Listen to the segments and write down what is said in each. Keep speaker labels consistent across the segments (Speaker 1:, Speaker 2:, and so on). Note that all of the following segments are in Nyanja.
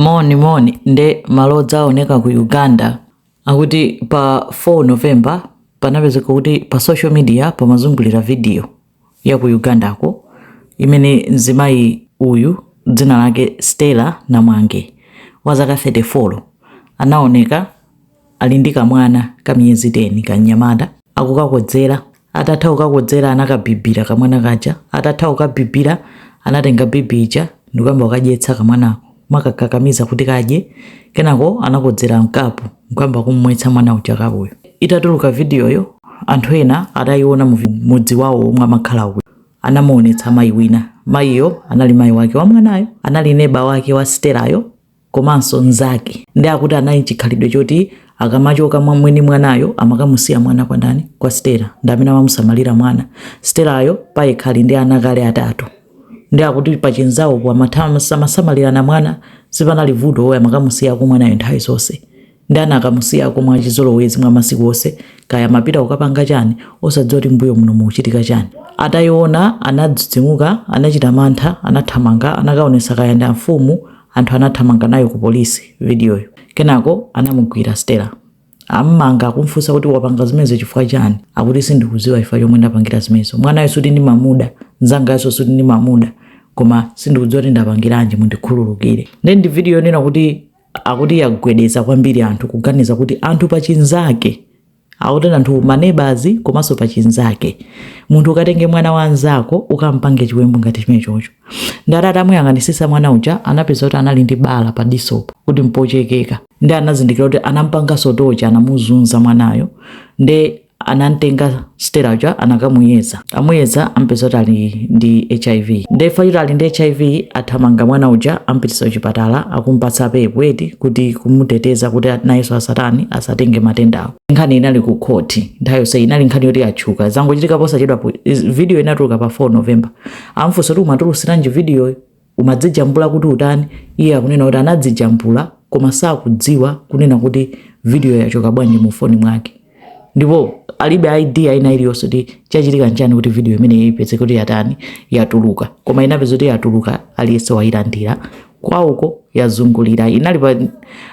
Speaker 1: Moni moni. Nde malodza aoneka ku Uganda. Akuti pa 4 November panapezeka kuti pa social media pamazungulira video ya ku Ugandako imene mzimayi uyu, dzina lake Stella Namwange, wa zaka 34, anaoneka ali ndi kamwana ka miyezi 10, kamnyamata, akukakodzera. Atatha kukakodzera, anakabibira kamwana kaja. Atatha kukabibira, anatenga bibi ija ndikuyamba kukadyetsa kamwanako, makakakamiza kuti kadye. Kenako anakodzera mkapu nkuyamba kumumwetsa mwana uja kapuyo. Itatuluka vidiyoyo, anthu ena atayiona mu mudzi wawo omwe amakhala uyo, anamuonetsa mayi wina. Mayiyo anali mayi wake wa mwanayo, anali neba wake wa Stellayo komanso nzake. Ndi akuti anali chikhalidwe choti akamachoka mwa mwini mwanayo, amakamusiya mwana kwa ndani? Kwa Stella. Ndi amene amamusamalira mwana. Stellayo payekha ali ndi ana kale atatu. Ndi akuti pachinzawopo amasamalirana mwana, sipanali vuto. Oyo amakamusiyako mwanayo nthawi zonse. Ndi ana akamusiyako mwa chizolowezi, mwa masiku onse, kaya amapita kukapanga chani, osadziwa kuti mbuyo muno mukuchitika chani. Atayiona, anadzidzimuka, anachita mantha, anathamanga, anakaonesa kaya ndi amfumu. Anthu anathamanga nayo ku polisi vidiyoyo. Kenako anamugwira Stella, ammanga, akumfunsa kuti wapanga zimenezo chifukwa chani. Akuti, "Sindikudziwa chifukwa chomwe ndapangira zimenezo. Mwanayo suti ndimamuda, mzangayo suti ndimamuda, koma sindikudziwa kuti ndapangiranji, mundikhululukire." Ndi video yonena kuti akuti yagwedeza kwambiri anthu kuganiza kuti anthu pachinzake, akuti anthu manebazi komanso pachinzake, munthu ukatenge mwana wa anzako ukampange chiwembu ngati chimene chocho. Ndi atamuyang'anisisa mwana uja, anapeza kuti anali ndi bala pa disopo, kuti mpochekeka. Ndi anazindikira kuti anampanganso torture, anamuzunza mwanayo. Ndi anamtenga Stella uja, anakamuyeza. Amuyeza, ampeza kuti ali ndi HIV. Ndefa kuti ali ndi HIV, athamanga mwana uja, ampitisa kuchipatala, akumpatsa PEP eti, kuti kumuteteza kuti nayenso asatani, asatenge matendawo. Nkhani inali ku khoti nthawi yonse, inali nkhani yoti atchuka, zangochitika posachedwapo. Video inatuluka pa 4 November. Amfunsa kuti umatulusiranji video, umadzijambula kuti utani? Iye akunena kuti anadzijambula, koma sakudziwa kunena kuti video yachoka bwanji mu foni mwake, ndipo alibe idea ina iliyonse kuti chachitika nchani kuti video imeneyi ipeze kuti yatani, yatuluka. Koma inapeza kuti yatuluka, aliyense wayilandira kwawuko, yazungulira. Inali pa,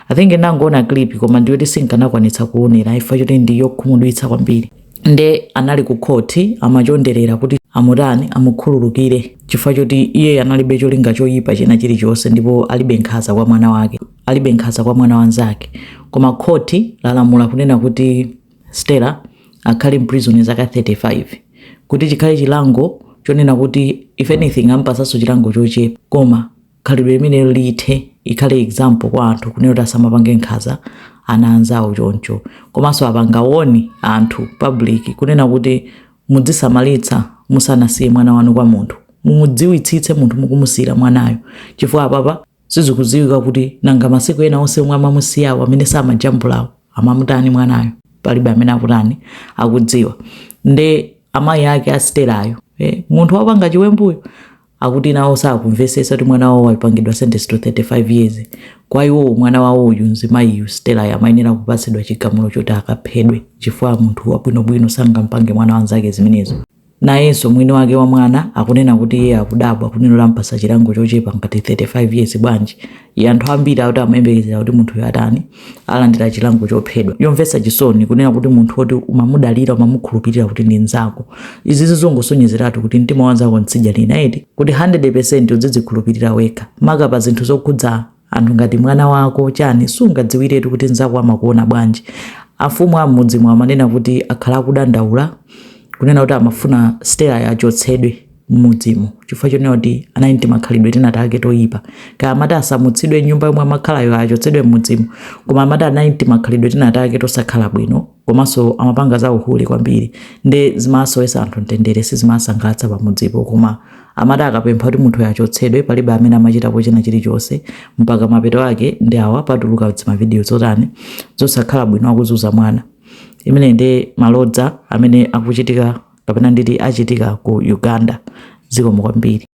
Speaker 1: I think inangoona clip, koma ndiyoti sinkanakwanitsa kuonera ifa choti ndi yokhumudwitsa kwambiri. Nde anali ku khoti, amachonderera kuti amutani, amukhululukire, chifukwa choti iye analibe cholinga choyipa china chilichonse, ndipo alibe nkhanza kwa mwana wake, alibe nkhanza kwa mwana wanzake. Koma khoti lalamula kunena kuti Stella akhale mprison zaka 35, kuti chikhale chilango chonena kuti if anything ampasanso chilango chochepa, koma khalidwe limene lithe, ikhale example kwa anthu kunena kuti asamapange nkhanza ana anzawo choncho. Komanso apanga warn anthu, public, kunena kuti mudzisamalitsa musanasiye mwana wanu kwa munthu, mumudziwitsitse munthu mukumusiyira mwanayo, chifukwa apapa sizikudziwika kuti nanga masiku ena onse omwe amamusiyawo, amene samajambulawo, amamutani mwanayo. Palibe amene akutani, akudziwa. Nde amayi ake a Stellayo, munthu wapanga chiwembuyo, akuti nawo sakumvesesa kuti mwana wawo wapangidwa sentence to 35 years. Kwa iwo, mwana wawo uyu, mzimayiyu Stella, amayenera kupatsidwa chigamulo choti akaphedwe, chifukwa munthu wabwinobwino sangampange mwana wanzake zimenezo. Nayenso mwini wake wa mwana akunena kuti iye akudabwa kunena lampasa chilango chochepa ngati 35 years bwanji. Iye anthu ambiri akuti amayembekezera kuti munthuyo atani, alandira chilango chophedwa. Yomvetsa chisoni kunena kuti munthu woti umamudalira, umamukhulupirira kuti ndi mnzako, izi zizongosonyezeratu kuti mtima wanzako mtsidya lina eti, kuti 100% udzidzikhulupirira wekha, maka pa zinthu zokhudza anthu ngati mwana wako chani, sungadziwiretu kuti mnzako amakuona bwanji. Afumu am'mudzimo amanena kuti akhala akudandaula kunena kuti amafuna Stella achotsedwe m'mudzimo, chifukwa chonena kuti anali ndi makhalidwe tina take toyipa. Kaya amati asamutsidwe nyumba yomwe amakhalayo, achotsedwe m'mudzimo, koma amati anali ndi makhalidwe tina take tosakhala bwino, komanso amapanga za uhule kwambiri, ndi zimasowesa anthu mtendere, sizimasangalatsa pamudzipo. Koma amati akapempha kuti munthu achotsedwe, palibe amene amachitapo china chilichonse, mpaka mapeto ake ndi awa, patuluka zimavidiyo zotani, zosakhala bwino, akuzunza mwana. Imene ndi malodza amene akuchitika, kapena nditi achitika ku Uganda. Zikomo kwambiri.